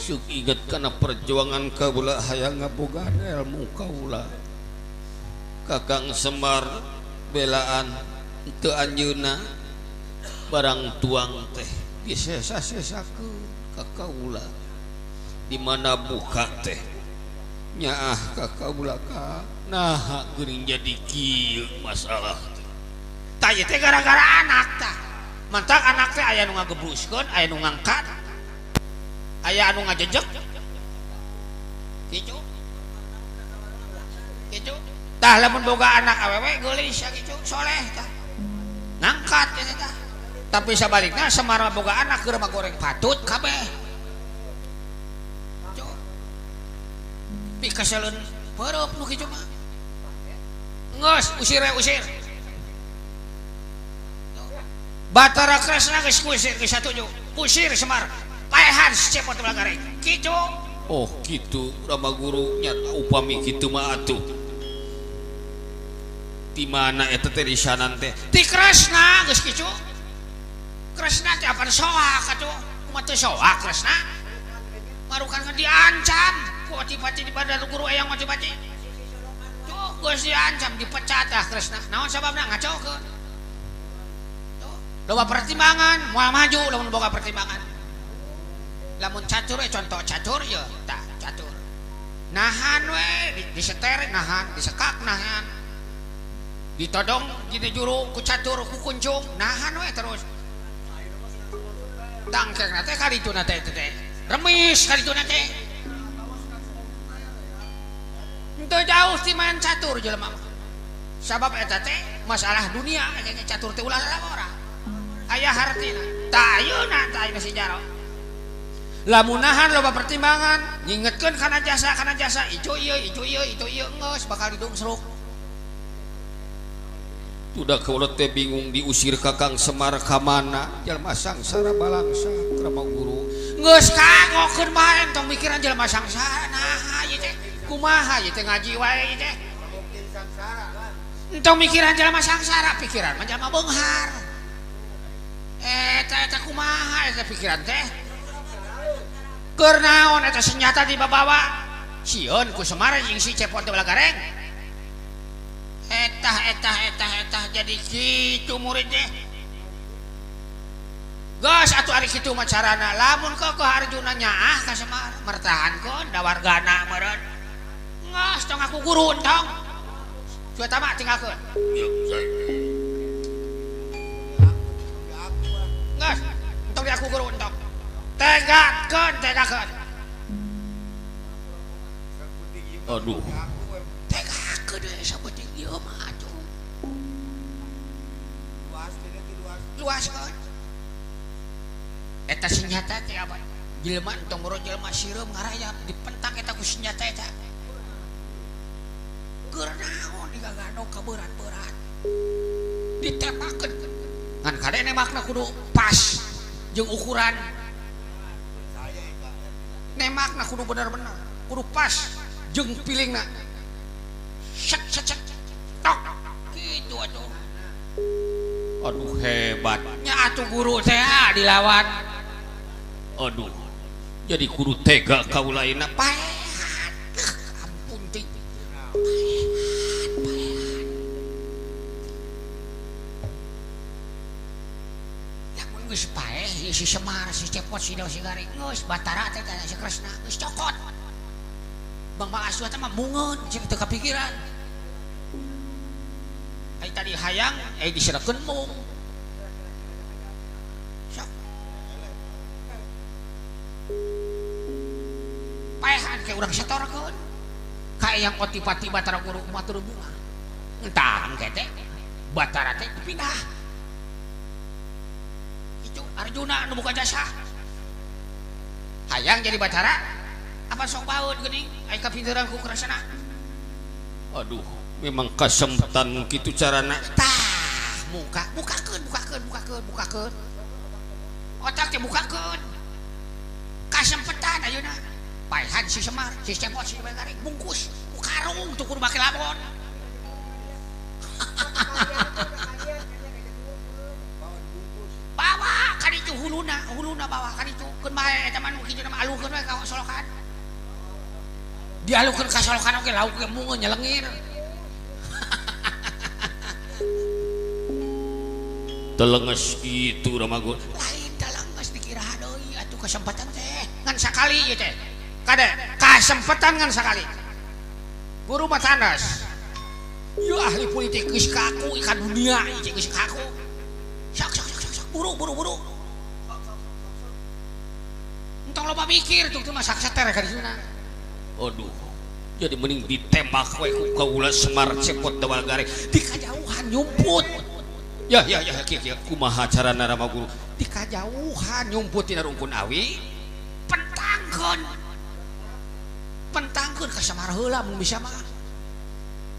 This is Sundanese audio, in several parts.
Suk inget kana perjuangan kaula hayang ngabogaan ilmu kaula. Kakang Semar belaan teu anjeunna barang tuang teh disesa-sesakeun ka kaula. Di mana buka teh nyaah ka kaula ka naha geuning jadi kieu masalah teh. Tah ieu teh gara-gara anak tah. Mantak anak teh aya nu ngagebruskeun, aya nu ngangkat, aya anu ngajejek. Kitu. Kitu. Tah lamun boga anak awewe geulis kitu, soleh tah. Ngangkat eta tah. Tapi sabalikna Semar mah boga anak keur mah goreng patut kabeh. Kitu. Pikaseleun peureub nu kitu mah. Geus usir we usir. Batara Kresna geus kusir geus satuju. Usir Semar. Paehan si Cepot ulah gareng. Kitu. Oh kitu Rama Guru nyata upami kitu mah atuh. Di mana eta teh risanan teh? Ti Kresna geus kitu. Kresna teh apan soak atuh. Kumaha teu soak Kresna? Marukan diancam ku Otipati di badan guru eyang Otipati. Tuh geus diancam dipecat ah Kresna. Naon sababna ngacokeun. Tuh loba pertimbangan, moal maju lamun boga pertimbangan. Lamun catur contoh catur ya tah catur. Nahan we diseter nahan, disekak nahan. Ditodong dina juru ku catur ku kuncung nahan we terus. Tangkengna teh kadituna teh teh. Remis kadituna teh. Henteu jauh ti main catur jelema mah. Sabab eta teh masalah dunia eta teh catur teh ulah lalabora. Aya hartina. Tah ayeuna tah ayeuna si Jaro. Lamun nahan loba pertimbangan, ngingetkeun kana jasa ieu ieu itu ieu itu ieu geus bakal didungsruk. Tudah kaula teh bingung diusir Kakang Semar ka mana? Jelema sangsara balangsa Rama Guru. Geus kagokeun bae entong mikiran jelema sangsara naha ieu teh. Kumaha ieu teh ngaji wae ieu teh. Entong mikiran jelema sangsara, pikiran mah jelema beunghar. Eta eta kumaha eta pikiran teh? Keur naon eta senjata dibabawa? Sieun ku Semar jeung si Cepot teh balagareng. Etah etah etah etah jadi kitu murid teh. Geus atuh ari kitu mah carana lamun keukeuh Arjuna nyaah ka Semar mertahankeun da wargana meureun. Geus tong aku guru entong. Cuatama tinggalkeun. Geus entong di aku guru entong. Tegakeun tegakeun. Aduh. Tegakeun deui sapenting ieu mah atuh. Luaskeun. Eta senjata teh apa? Jelema entong boro jelema sireum ngarayap dipentak eta ku senjata eta. Keur naon digagano ka berat-berat. Ditepakeun. Ngan kade nembakna kudu pas jeung ukuran. Nembakna kudu bener-bener, kudu pas jeung pilingna. Set set set. Tok. Kitu atuh. Aduh hebat. Nya atuh guru teh dilawan. Aduh. Jadi kudu tega kaulaina paehan. Ampun ting. Paehan, paehan. Lamun geus paeh si Semar, si Cepot, si Dewa si Garing geus Batara teh si Kresna geus cokot. Bang Bang Aswa teh mah mungeun cek teu kapikiran. Ai tadi hayang ai diserekeun mung. Sok. Paehan ke urang setorkeun. Ka eyang Otipati Batara Guru kumaha teu bunga. Entah engke teh Batara teh dipindah. Itu Arjuna nu buka jasa. Hayang jadi Batara apa sok baut geuning ai kapinteran ku Kresna. Aduh, memang kasempetan kitu carana. Tah, muka bukakeun bukakeun bukakeun bukakeun. Otak teh bukakeun. Kasempetan ayeuna. Paehan si Semar, si Cepot, si Garing bungkus ku karung tuh kudu make labon. Bawa ka ditu huluna, huluna bawa ka ditu. Keun bae eta mah nu kitu mah alukeun we ka solokan. Dialukeun ka solokan oge lauk ge mungeun nyelengir. Telenges kitu Rama Guru. Lain telenges dikira deui atuh kesempatan teh. Ngan sakali ieu teh. Kade kasempatan ngan sakali. Guru mah tanas. Ieu ahli politik geus kaku ka dunia ieu geus kaku. Sok sok sok sok buru buru buru. Entong loba mikir tuh mah sakseter ka dieu. Aduh. Jadi mending ditembak we ku kaula Semar Cepot Dawala Gareng di kajauhan nyumput. Ya ya ya kieu kieu kumaha carana Rama Guru? Di kajauhan nyumput tina rungkun awi pentangkeun. Pentangkeun ka Semar heula mun bisa mah.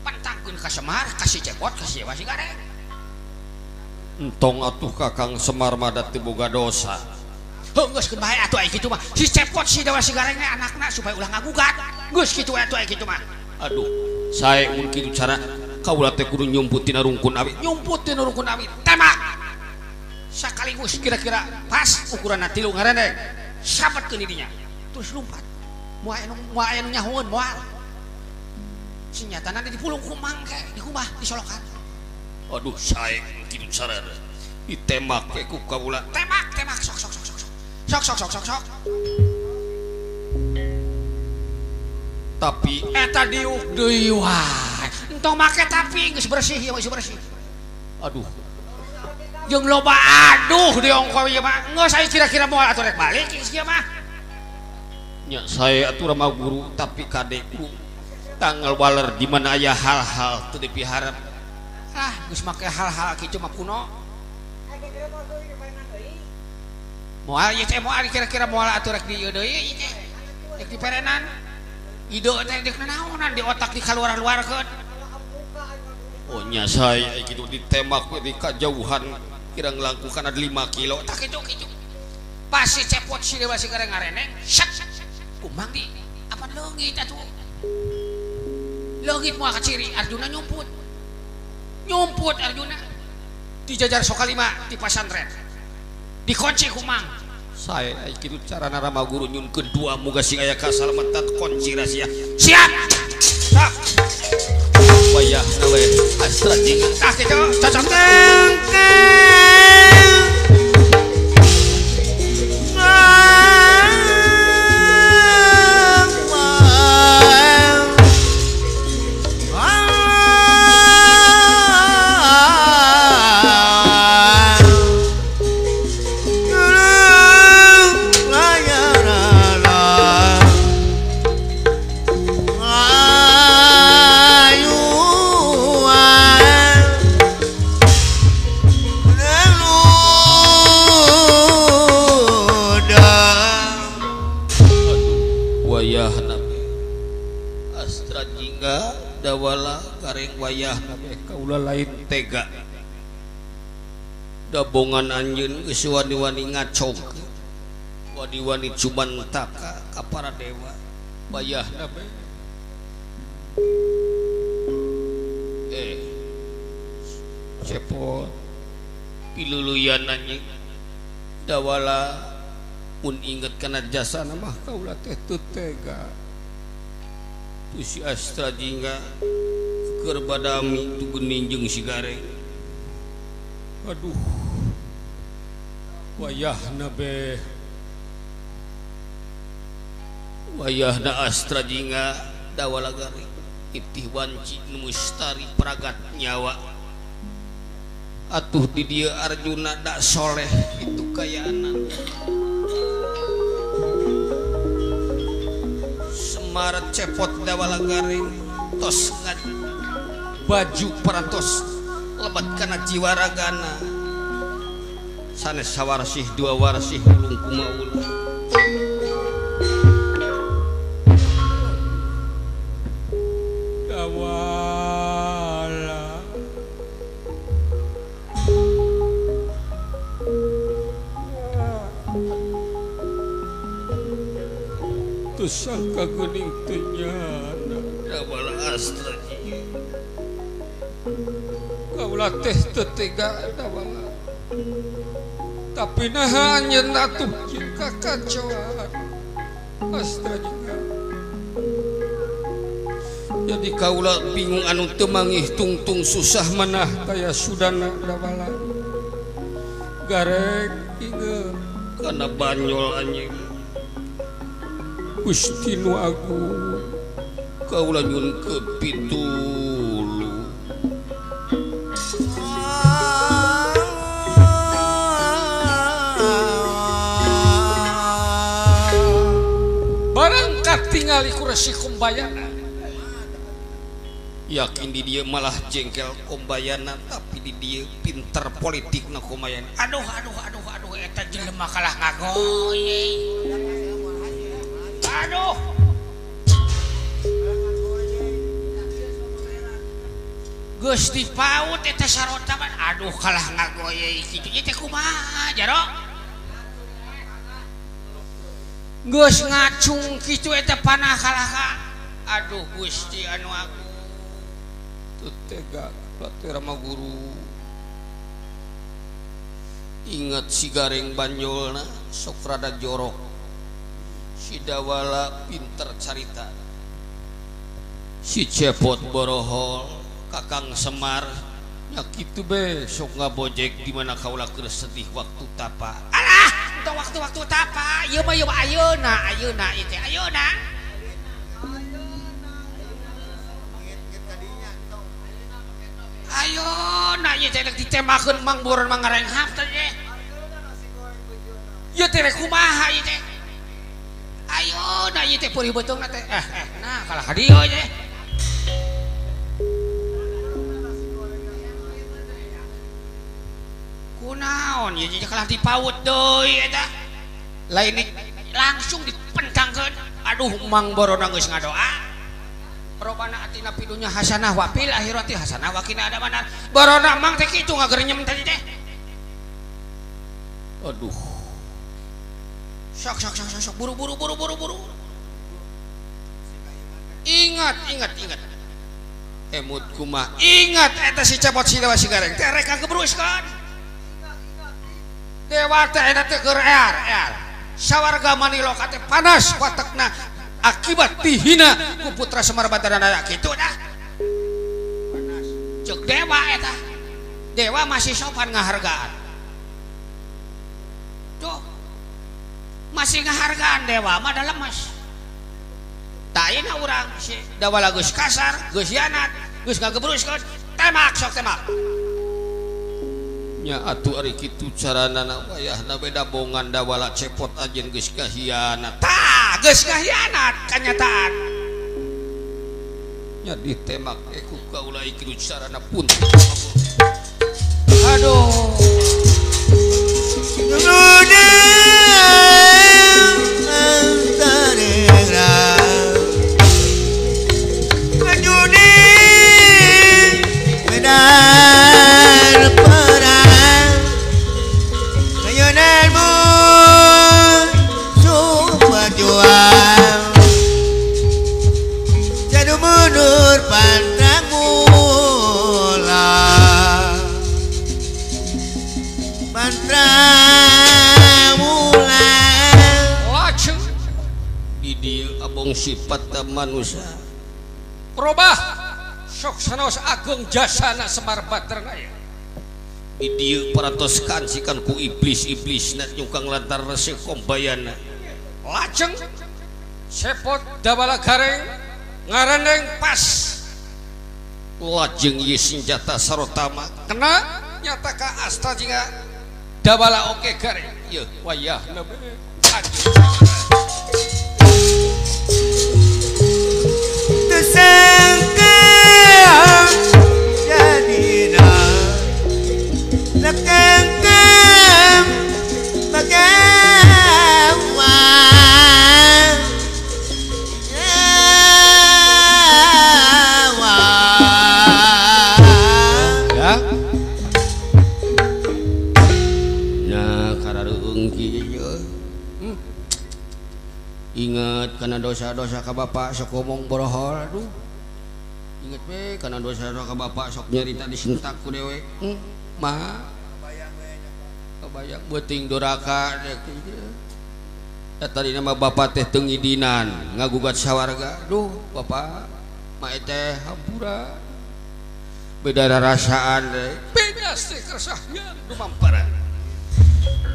Pentangkeun ka Semar, ka si Cepot, ka si Dewa si Gareng. Entong atuh Kakang Semar mah da teu boga dosa. Heuh geus keun bae atuh aya kitu mah. Si Cepot si Dewa si Gareng anakna supaya ulah ngagugat. Geus kitu atuh aya kitu mah. Aduh, sae mun kitu cara kaula teh kudu nyumput tina rungkun awi. Nyumput tina rungkun awi, tembak. Sakaligus kira-kira pas ukuranna 3 ngarendeng. Sabetkeun di dinya. Terus lompat. Moal aya nu nyahoeun moal. Senyatana dipulung ku mangke, dikumah disolokan. Aduh, sae kitu cara. Ditembak we ku kaula. Tembak, tembak sok sok sok sok. Sok sok sok sok sok. Tapi eta diuk deui wae. Entong make tapi geus bersih ieu geus bersih. Aduh. Jeung loba aduh diongko ieu mah. Geus aya kira-kira moal atuh rek balik geus ieu mah. Nya sae atuh Rama Guru tapi kadeku tanggal waler di mana aya hal-hal teu dipiharep. Ah, geus make hal-hal kitu mah kuno. Moal ieu teh moal kira-kira moal atuh rek di ieu deui ieu teh. Rek diperenan. Ide teh deuk naonan di otak dikaluar-luarkeun. Oh nya sae kitu ditembak we di kajauhan kira nglangkukan ada 5 kilo. Tah kitu kitu. Pas si Cepot si Dewa si Gareng ngareneng, sek kumang di apa leungit atuh. Leungit moal kaciri Arjuna nyumput. Nyumput Arjuna di jajar Sokalima di pasantren. Dikunci kumang. Sae kitu carana Rama Guru nyunkeun dua muga sing aya kasalamatan kunci rahasia. Siap. Sok. Wayahna we Astra Jingga. Tah kitu cocok. Dawala Gareng wayahna beh kaula lain tega dabongan anjeun geus wani-wani ngacog wani-wani cumantaka ka para dewa wayahna beh Cepot piluluyan anjeun Dawala mun inget kana jasana mah kaula teh teu tega. Tu si Astra Jingga keur badami tu geuning jeung si Gareng. Aduh. Wayahna beh. Wayahna Astra Jingga Dawala Gareng itih wanci nu mustari pragat nyawa. Atuh di dieu Arjuna dak soleh itu kayaana. Semar Cepot Dawala Gareng tos baju parantos lebat kana jiwa ragana sanes sawarsih dua warsih ulung kumaula. Dawala tusangka geuning teu nyana Dawala Astra Jingga. Kaula teh teu tega Dawala. Tapi naha anjeun atuh jeung Kakacauan Astra juga. Jadi kaula bingung anu teu mangih tungtung susah manah taya sudana dawala. Gareng inget kana banyol anjing. Gusti nu agung kaula nyuhun kepitulu. Barangkat tingali ku Resi Kumbayana. Yakin di dia malah jengkel Kumbayana, tapi di dia pinter politikna Kumbayana. Aduh aduh aduh aduh eta jelema kalah ngagoy. Aduh. Geus dipaut eta sarota mah aduh kalah ngagoy kitu ieu teh kumaha jaro? Geus ngacung kitu eta panah kalah ka. Aduh Gusti anu agung. Teu tega teh Rama Guru. Ingat si Gareng Banyolna sok rada jorok. Si Dawala pinter carita. Si Cepot borohol. Kakang Semar nya kitu be sok ngabojek di mana kaula keur sedih waktu tapa. Alah, entong waktu-waktu tapa. Ieu mah ieu ayeuna, ayeuna ieu teh ayeuna. Ayeuna ieu teh rek ditembakeun Mang Boron mangarenghap teh. Ieu teh rek kumaha ieu teh? Ayeuna ieu teh peurih beuteungna teh. Nah kalah ka dieu teh. Kunaon ieu jadi kalah dipaut deui eta. Lain langsung dipentangkeun. Aduh Mang Borona geus ngadoa. Robana atina fid dunya hasanah wa fil akhirati hasanah wa qina adzabannar. Borona Mang teh kitu ngagerenyem tadi teh. Aduh. Sok sok sok sok buru buru buru buru buru. Ingat ingat ingat. Emut kumaha? Ingat eta si Cepot si Dewa si Gareng teh rek kagebruskeun. Dewa teh eta teh keur ear ear. Sawarga maniloka teh panas watekna akibat dihina ku putra Semar Badarana kitu dah. Panas. Ceuk dewa eta. Dewa masih sopan ngahargaan. Tuh. Masih ngahargaan dewa mah da lemes. Tah ayeuna urang si Dawala geus kasar, geus hianat, geus ngagebruskeun, tembak sok tembak. Nya atuh ari kitu carana wayahna beda bongan Dawala Cepot ajen geus kahianat. Tah, geus kahianat kanyataan. Nya ditembak ku kaula kitu carana pun. Aduh. Sifat manusia robah sok sanaos agung jasana Semar Badarnaya di dieu parantos kancikan ku iblis-iblis na nyukang lantar Resi Kumbayana. Lajeng Cepot Dawala Gareng ngareneng pas lajeng ieu senjata sarotama kena nyata ka asta jingga Dawala oke Gareng ieu wayahna be. Tersangka jadina lekangkam bagawa jawa ya nah karareung kieu. Ingat karena dosa-dosa ka bapak sok ngomong borohol aduh. Ingat we karena dosa-dosa ka bapak sok nyerita disentak ku dewe. Mah kebayang we nya. Kebayang beuting doraka. Da tadi nama bapak teh teu ngidinan ngagugat sawarga. Duh bapak mae teh hampura. Beda rarasaan deui. Beda teh kersahyan dumamparan.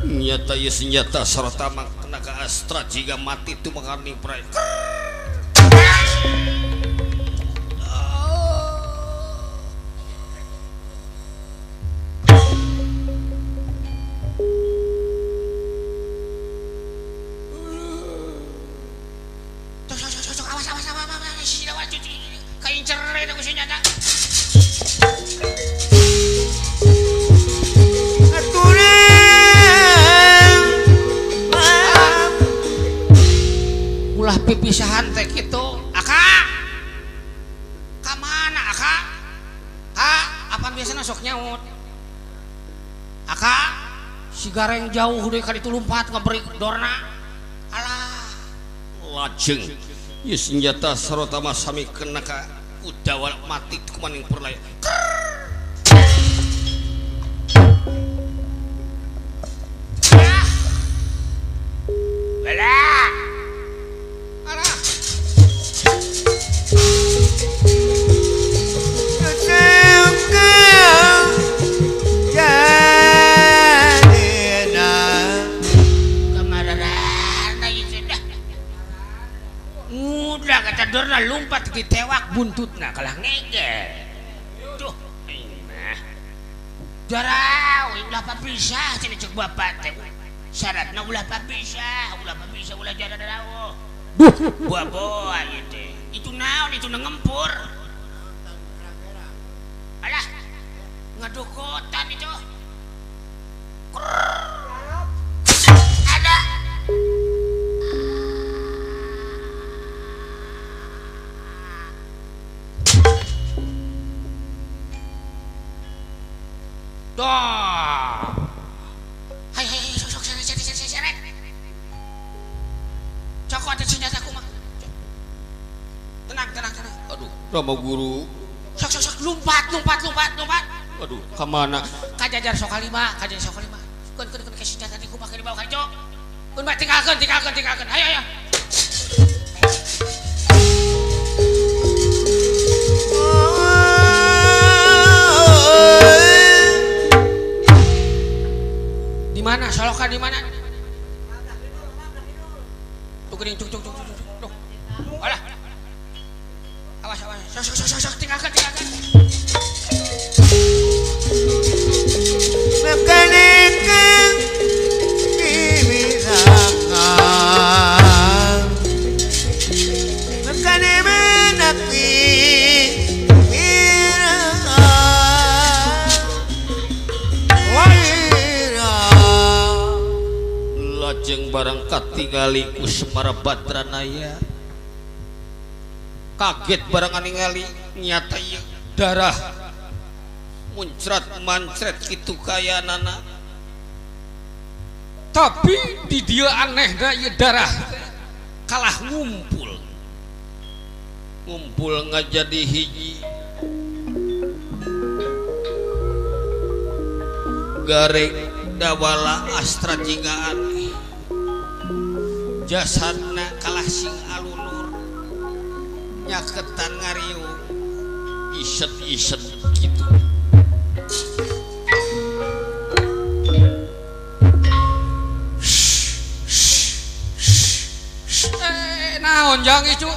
Nyata ieu senjata sarta kena ka astra jiga mati tu makarni prai. Ulah pipisahan teh kitu. Aka. Ka mana aka? Ha, apan biasana sok nyaut. Aka, si gareng jauh deui ka ditu lumpat ngaberi dorna. Alah, lajeng ieu senjata sarotama sami kena ka Kudawala mati kumaning perlaya. Bala. Alah. Udah kata dorna lompat ditewak buntutna kalah ngegel. Duh, mah. Jarau ulah papisah cenah cek bapak teh. Syaratna ulah papisah, ulah jarau. Duh, buah-buah ieu teh. Itu naon itu ngempur. Alah, ngadukotan itu. Ada. Dah. Hai hai hai sok sok seret seret seret seret. Cokot senjata aku mah. Tenang tenang tenang. Aduh, Rama Guru. Sok sok sok lompat lompat lompat lompat. Aduh, ka mana? Kajajar sokalima, kajajar sokalima. Keun keun keun ke senjata ku make dibawa ka ditu. Keun bae tinggalkeun tinggalkeun tinggalkeun. Ayo ayo. Di mana? Solokan di mana? Tuh geuning cuk cuk cuk cuk. Duh. Alah. Awas awas. Sok sok sok sok tinggalkan tinggalkan. Lajeng barang katingali ku Semar Badranaya kaget barang ningali nyata ieu darah muncrat mancret kitu kayanana, tapi di dieu anehna ieu darah kalah ngumpul ngumpul ngajadi hiji gareng dawala astra jiga aneh jasadna kalah sing alunur nyaketan ngariung iset-iset gitu. Naon jang itu?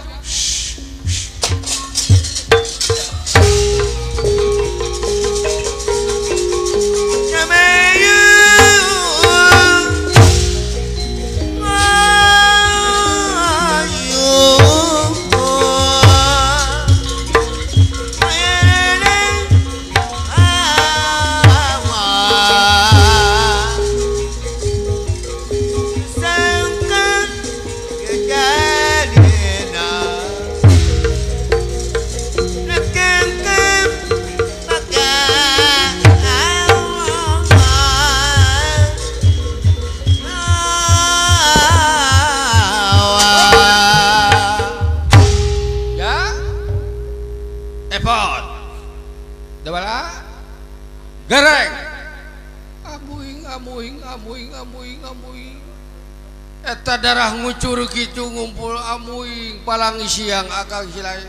Eta darah ngucur kitu ngumpul amuing palangi siang akang silai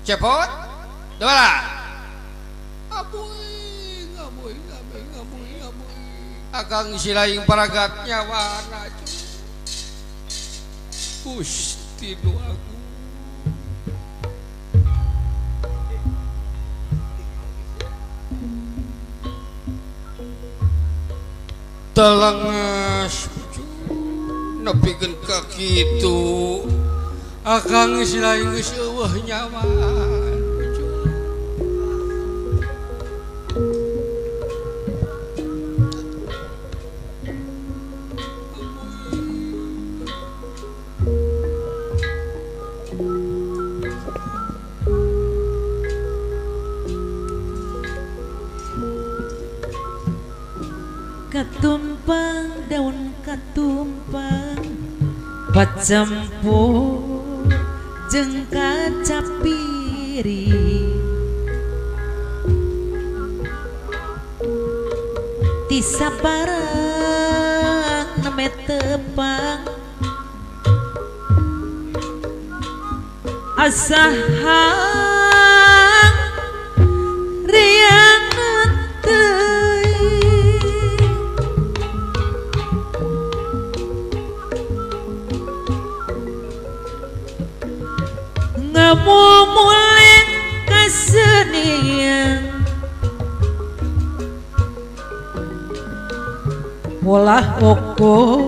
cepot dewala amuing amuing amuing amuing amuing akang silaing paragat nyawana Gusti nu agung telenges nepikeun ka kitu akang silaing geus eueuh nyawaan. Katumpang daun katumpang pacempur jeung kacapiri ti saparang neme tepang asahang riang ngamumuling kesenian polah ukur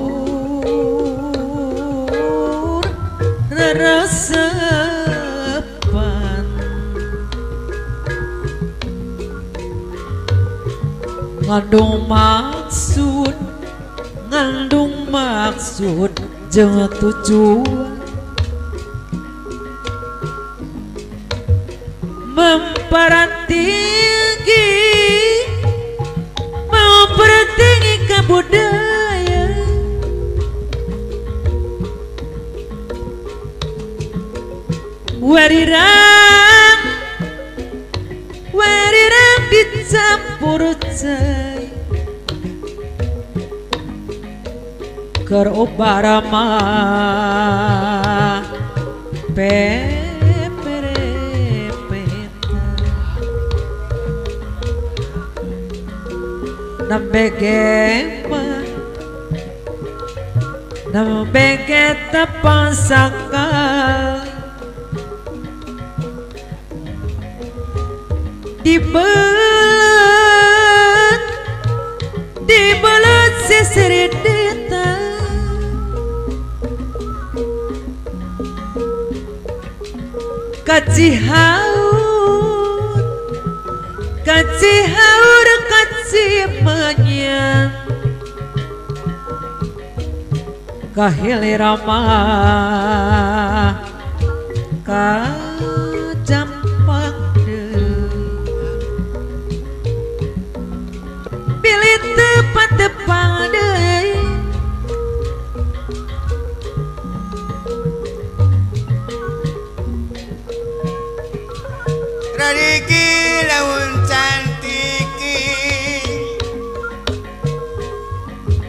reresepan ngandung maksud jeung tujuan mempertinggi kebudayaan warirang warirang dicampur cai keur ubarama nembe tepang sakali dibelet sisiridita kacihaur kacimenyan kahilir mah kajampak deui bilih tepat-tepang deui Radiki laun cantiki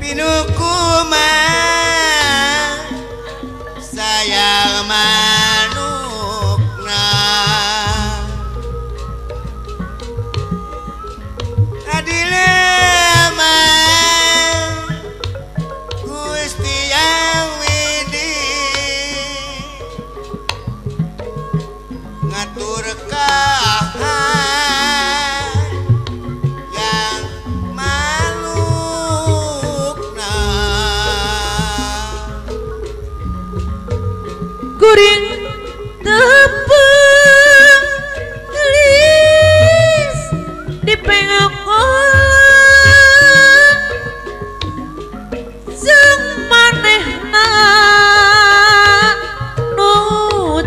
pinukuma sayang manukna adilema Gusti yang widi ngatur yang malukna kuring tepung gelis dipengokon jeung manehna nu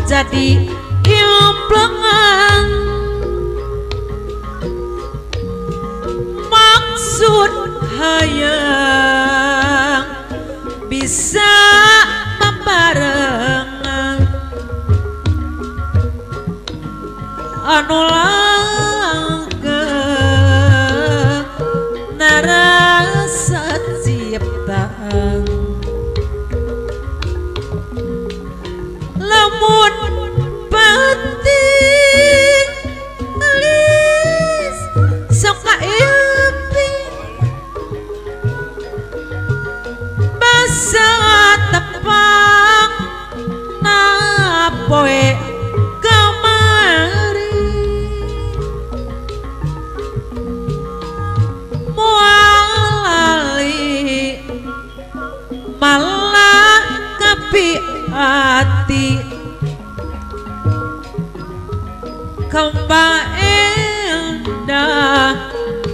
jadi implengan maksud hayang bisa barengan anu langgeng narasa ciptaan. tepang napoe kamari moal lali malah kapi ati kembang endah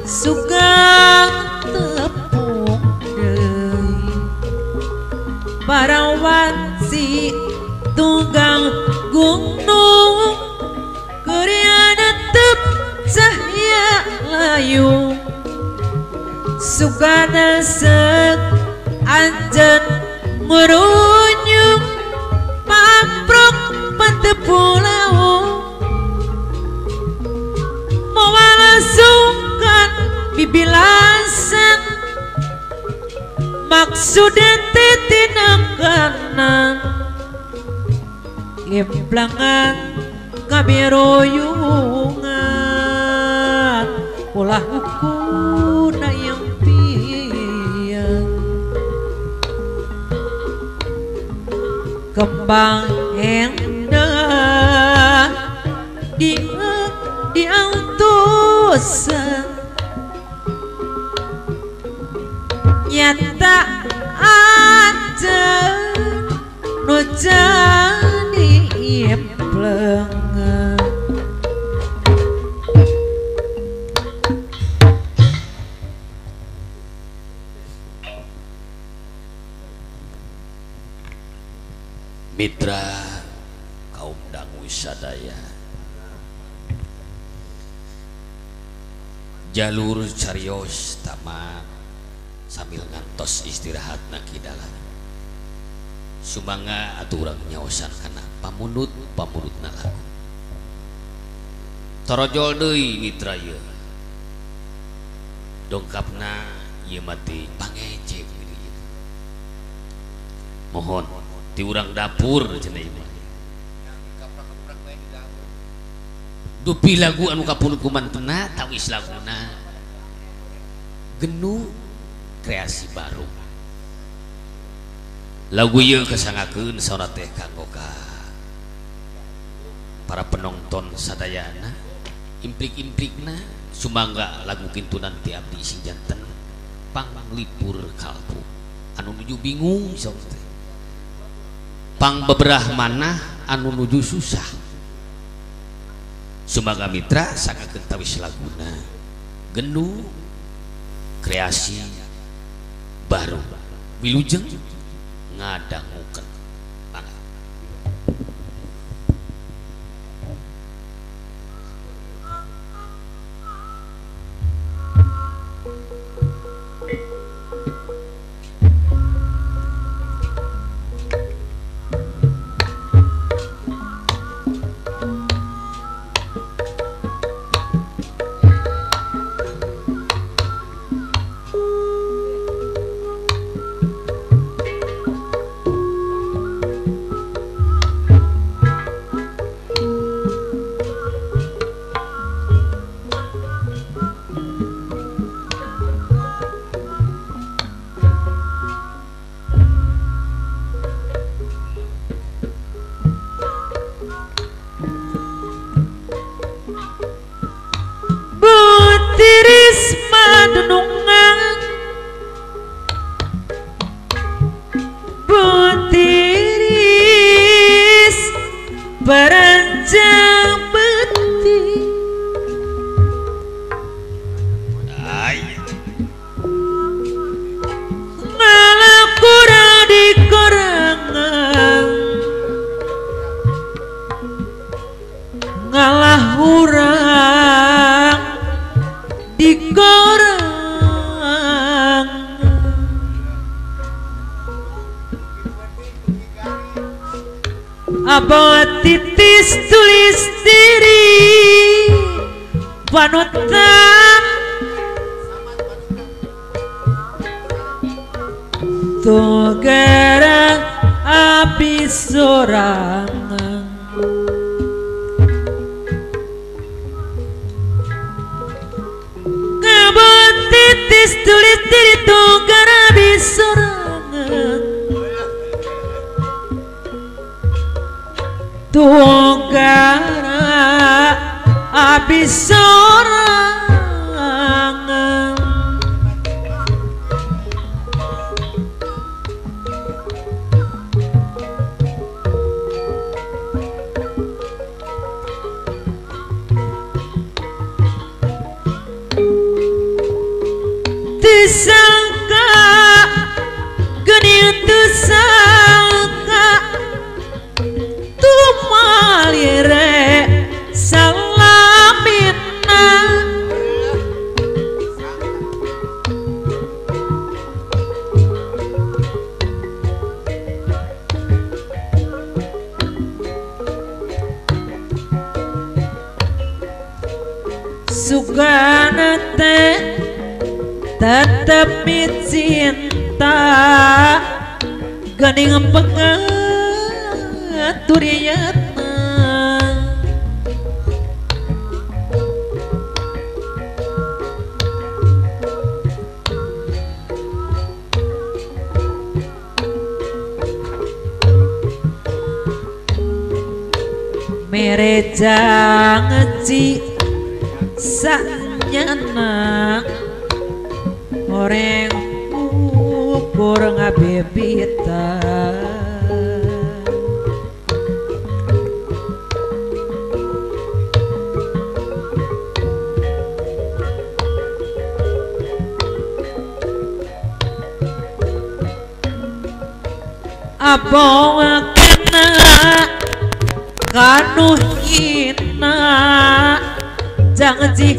sugang tepung deui parawansi tunggang gunung koreana tep cahya layu sugana sek anjen ngurunyung pamprok pantepulau moal sungkan bibilasan maksudnya tinangkanan implangan kabiroyungan ulah ukuna yang pian kembang endah di diautusan nyata aja nu jadi implengan. Mitra kaum dangu sadaya jalur carios tamat sambil ngantos istirahat nakidala sumangga atuh urang nyaosan kana pamundut pamundutna lagu torojol deui mitra ieu dongkapna ieu mati pangecek mohon ti urang dapur cenah ieu dupi lagu anu kapundut kumantena tawis laguna genu kreasi baru lagu ieu kasangakeun saurna teh kanggo ka para penonton sadayana implik-implikna sumangga lagu kintunan ti abdi sing janten panglipur kalbu anu nuju bingung saur teh pang beberah manah anu nuju susah sumangga mitra sangakeun tawis laguna genu kreasi baru wilujeng ngadangukeun mangga. Abot titis tulis diri panutan togera api sorangan abot titis tulis diri togera api sorangan Tuogara abis sorangan disangka geuning teu sangka tumalire salamina sugana teh tetep cinta geuning pengaturiana mere janji sanyana oreng ukur ngabebita abong kena kanu hina janji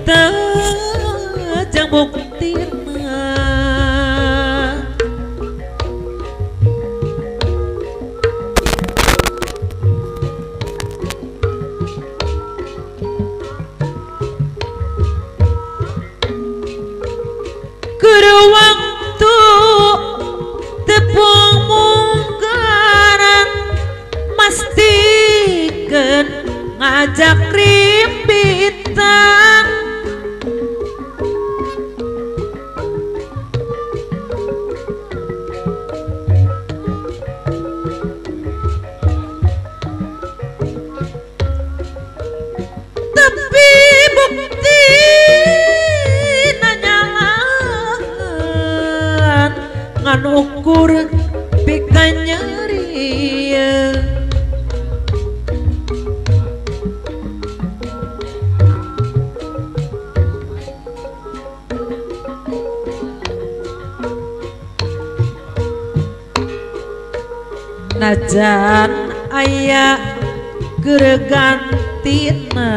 teu jang buktina keur waktu tepung mungkaran mastikeun ngajak rimbitan tapi bukti nanyalan ngan ukur pika nyeri. Najan aya geregantina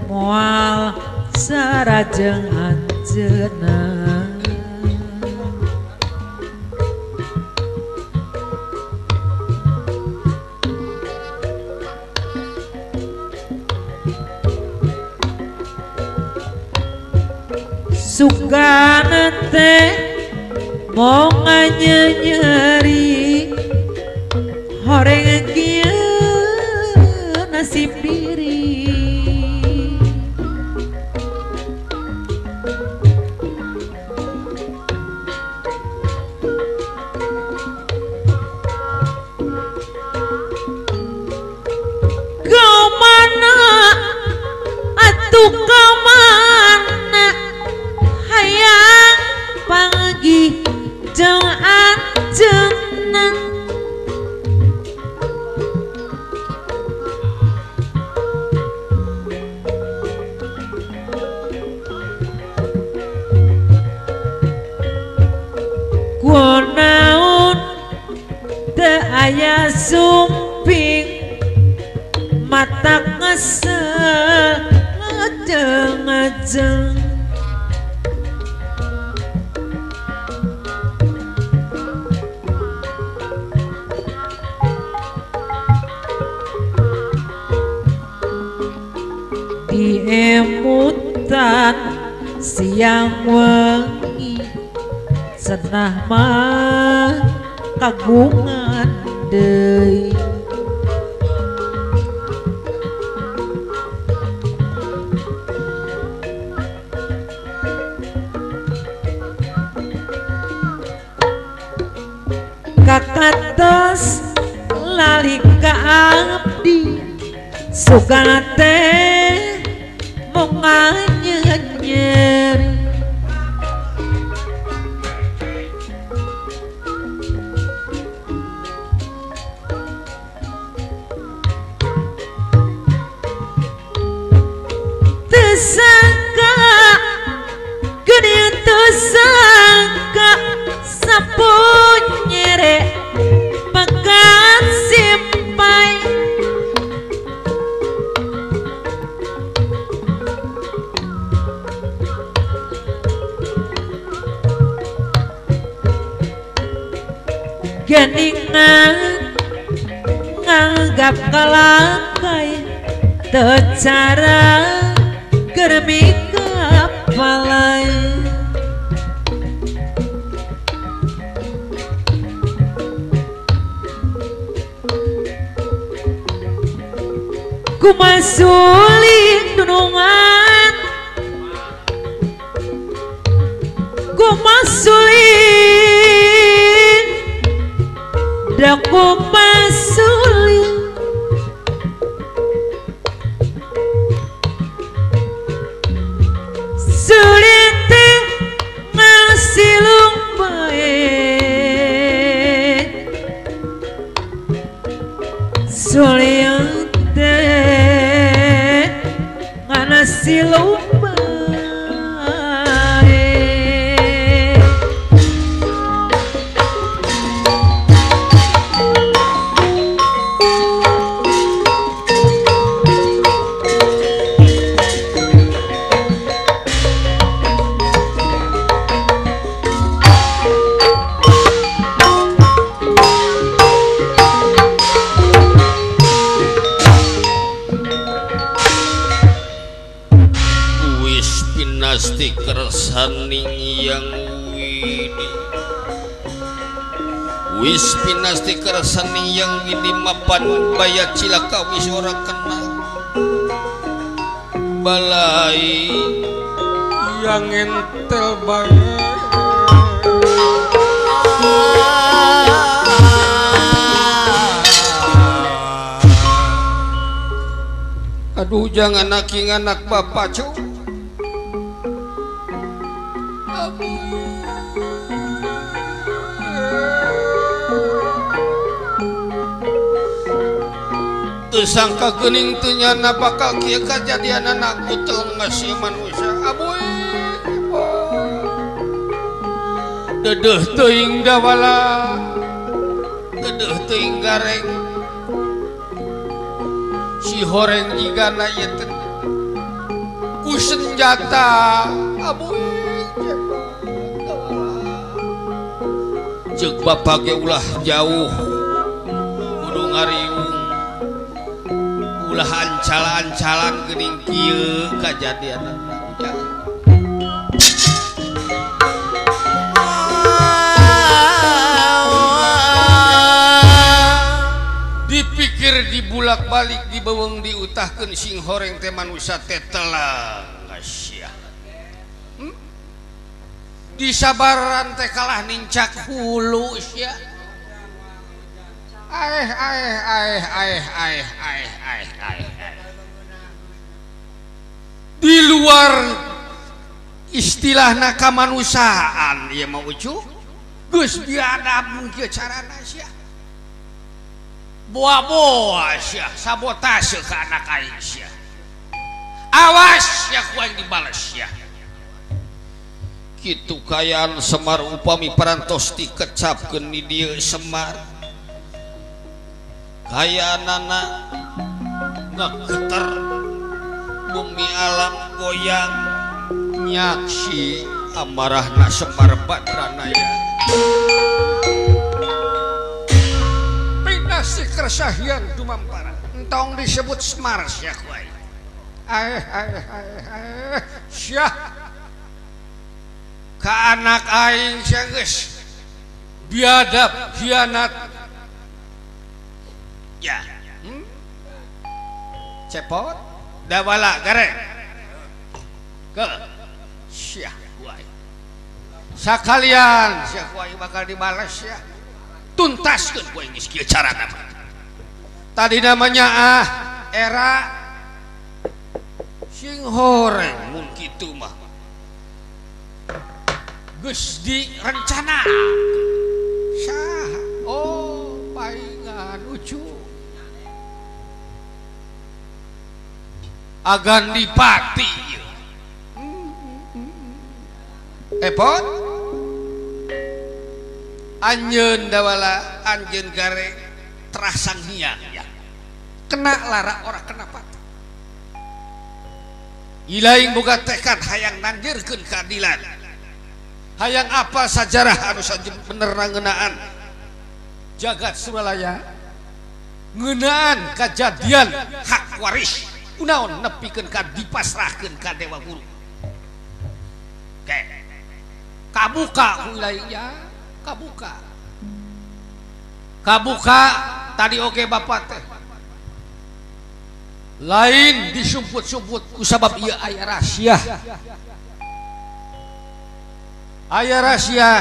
moal sarajeng anjeunna sugana teh mong nyeri horeng kieu nasib diri kau mana atuh kau mana hayang panggih jeung anjeunna kunaon teu aya sumping mata ngesel ngajeng-ngajeng diemutan siang wengi cenah mah kagungan deui kakatos lali ka abdi sugan teh mung nganyer tesangka geuning tesangka sampun nyere pekat simpai geningan nganggap kalakai tecara germi kapalai kumasuling dunungan kumasuling da kumasuling sulit teh ngasilung bae sulit teh ngasilung bae. Kersaning yang widi wis pinasti kersaning yang widi mapan baya cilaka wis ora kenal balai yang entel bae. Aduh jangan aking anak bapak cu. Tersangka geuning teu nyana bakal kieu kajadian anakku teleng si manusia abuy dedeuh teuing dawala dedeuh teuing gareng si horeng jigana ieu teh ku senjata abuy ceuk bapak ge ulah jauh kudu ngariung ulah ancal-ancalan geuning kieu kajadian ujang. Dipikir dibulak-balik dibeuweung diutahkeun sing horeng teh manusia teh telang sia. Disabaran teh kalah nincak hulu sia. Aeh aeh aeh aeh aeh aeh aeh aeh. Di luar istilahna kamanusiaan ieu mah ucu geus biadab kieu carana sia. Boa-boa sia sabotase ka anak aing sia. Awas sia ku aing dibales sia. Kitu kayaan Semar upami parantos dikecapkeun di dieu Semar. Kayaanana ngegeter bumi alam goyang nyaksi amarahna Semar Badranaya pinasih kersahian dumampara entong disebut Semar sia ku aing. Aeh aeh aeh aeh sia ka anak aing sia geus biadab hianat ya. Cepot dawala gareng ke sia ku aing sakalian sia ku aing bakal dibalas sia tuntaskeun ku aing geus kieu carana. Tadi namanya era sing horeng mun kitu mah. Geus direncana. Saha? Oh, paingan ucu. Agan dipati. Epot anjeun dawala anjeun gareng terah sang hyang ya. Kena lara ora kena patah. Ilaing boga tekad hayang nanjeurkeun keadilan. Hayang apa sajarah anu bener ngeunaan jagat Suralaya ngeunaan kajadian hak waris kunaon nepikeun ka dipasrahkeun ka Dewa Guru. Oke. Kabuka ku ilaing ya, kabuka. Kabuka tadi oke bapak teh. Lain disumput-sumput ku sabab ieu aya rahasia. Aya rahasia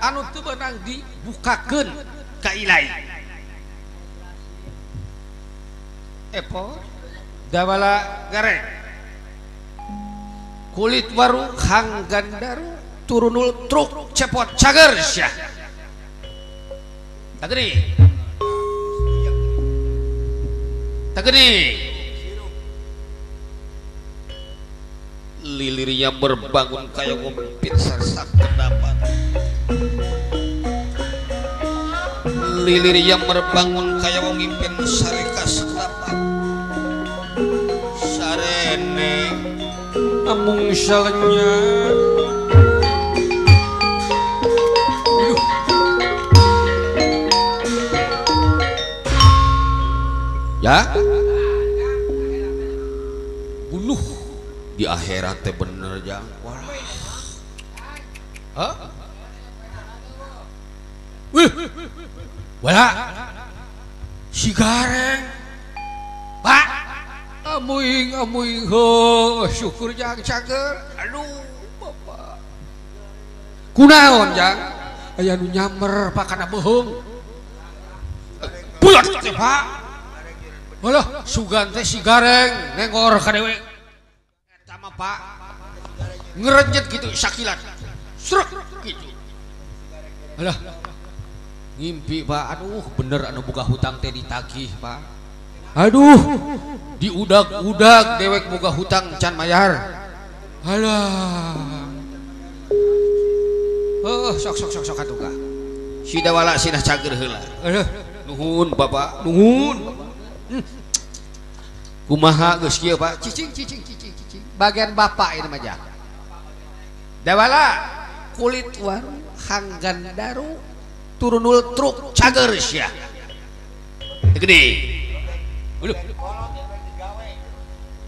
anu teu beunang dibukakeun ka ilaing. Epo dawala gareng. Kulit waru hang gandaru turunul truk cepot cager sia. Tageni. Tageni. Lilirnya berbangun kaya gompit sersak pendapat. Lilirnya berbangun kaya wong ngimpin sareka sedapat. Sarene amung salenya. Ya, bunuh di akhirat teh bener jang. Wah. Hah? Wih. Wala. Si gareng. Pak. Amuing amuing ho, syukur jang cager. Aduh, bapak. Kunaon jang? Aya nu nyamer pak kana beuheung. Puyot teh Pak. Walah, sugan teh si gareng nengor ka dewe. Eta mah Pak ngerenjet gitu sakilat. Srek gitu. Alah. Ngimpi Pak, aduh bener anu boga hutang teh ditagih Pak. Aduh, diudag-udag dewek boga hutang can mayar. Alah. Heuh, sok sok sok sok atuh ka. Si dawala sinah cager heula. Aduh, nuhun Bapak, nuhun. Kumaha geus kieu Pak? Cicing cicing cicing cicing. Bagian bapak ini mah jang. Dawala kulit waru hanggan daru turunul truk cager sia. Gede. Aduh.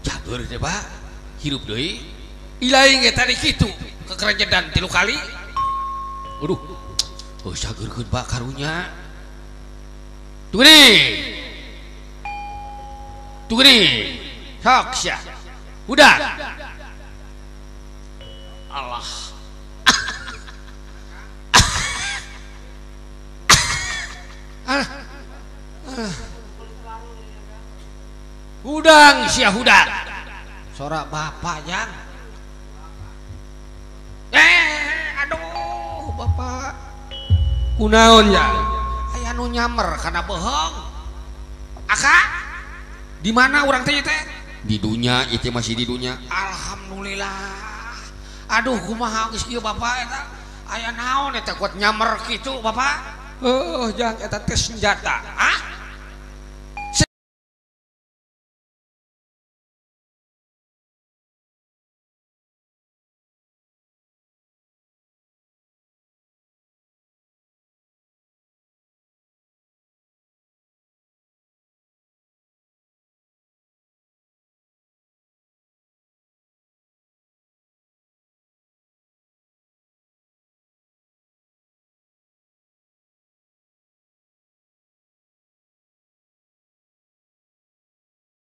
Cager teh Pak. Hirup deui. Ilaing ge tadi kitu kekerenjedan 3 kali. Aduh. Oh cagerkeun Pak karunya. Tuh gede. Tuh gini, sok sia. Udah. Allah. Alah. Alah. Hudang sia hudang. Sorak bapak jang. Aduh bapak. Kunaon jang? Aya nu nyamer kana beuheung. Aka? Di mana urang teh teh? Di dunia, itu masih di dunia. Alhamdulillah. Aduh, kumaha geus kieu bapak eta? Aya naon eta kuat nyamer kitu bapak? Heuh, jang eta teh senjata. Hah?